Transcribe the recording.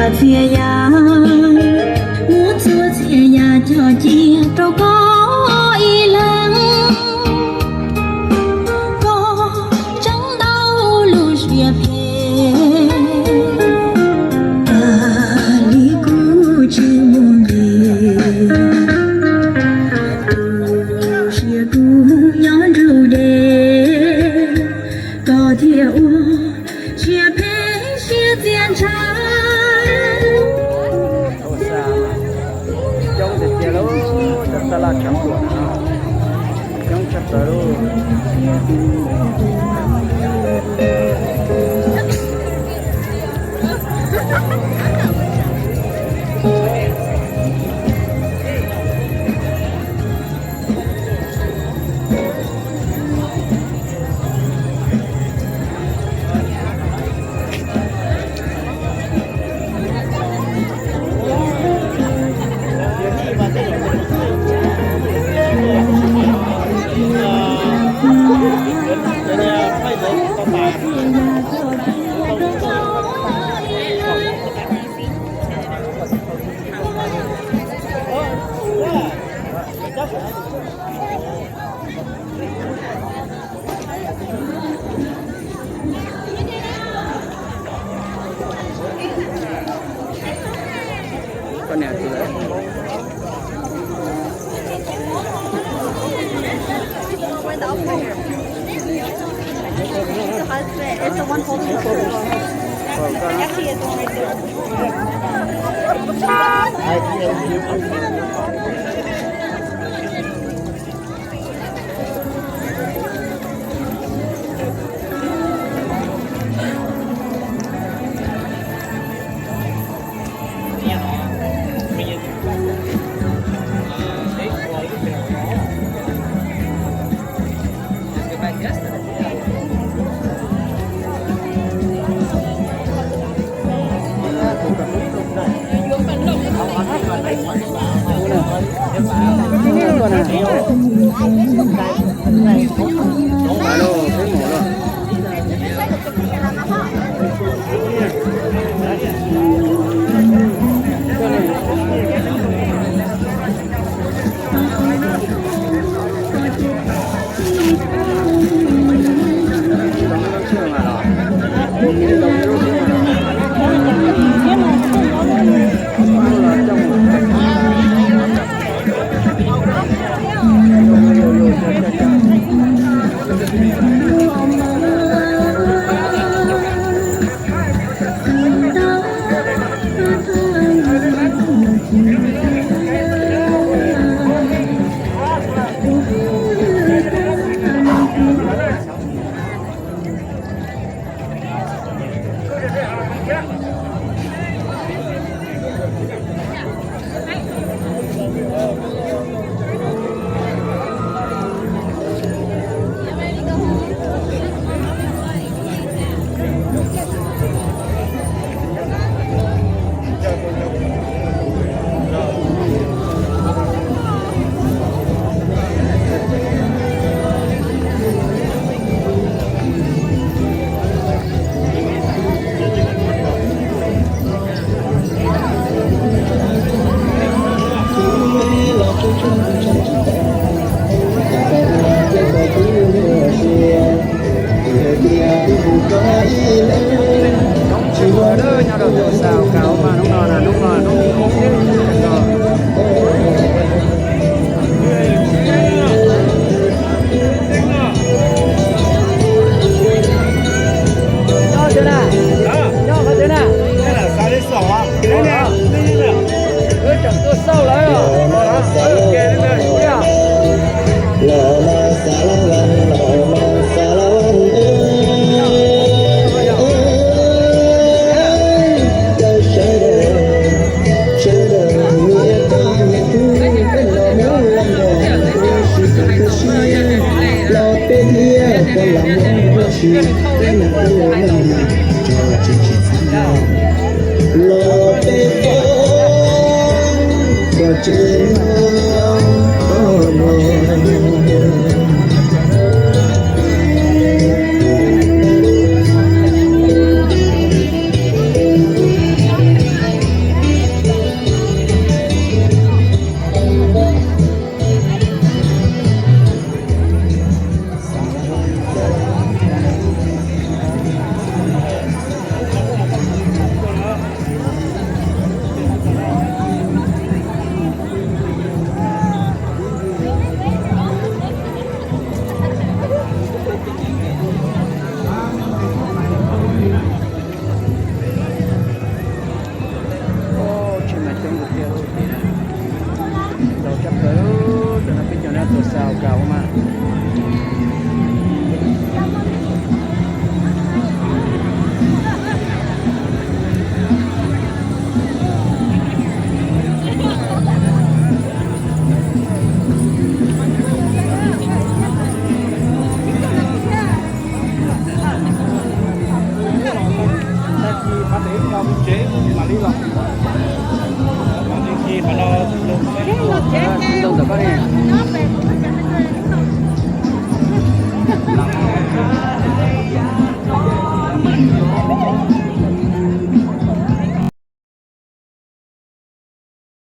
Txhia yam, muab txhua txhia yam coj cia rau koj ib leeg. Koj tseem ntau lub siab phem, tas li kuv tsis muaj nqis. Tus siab kub nyob nruab dej, koj thiaj ua siab phem siab txias ntshav. Coob tiag tiag lauj, cov tab laj tshav puam no coob tshaj plaws lauj. Coob tshaj plaws nyob rau tus xaus kav mas hnub no na, hnub no hnub Mam li los. Mam li khi qhov no. Ntoo ntawm koj ne.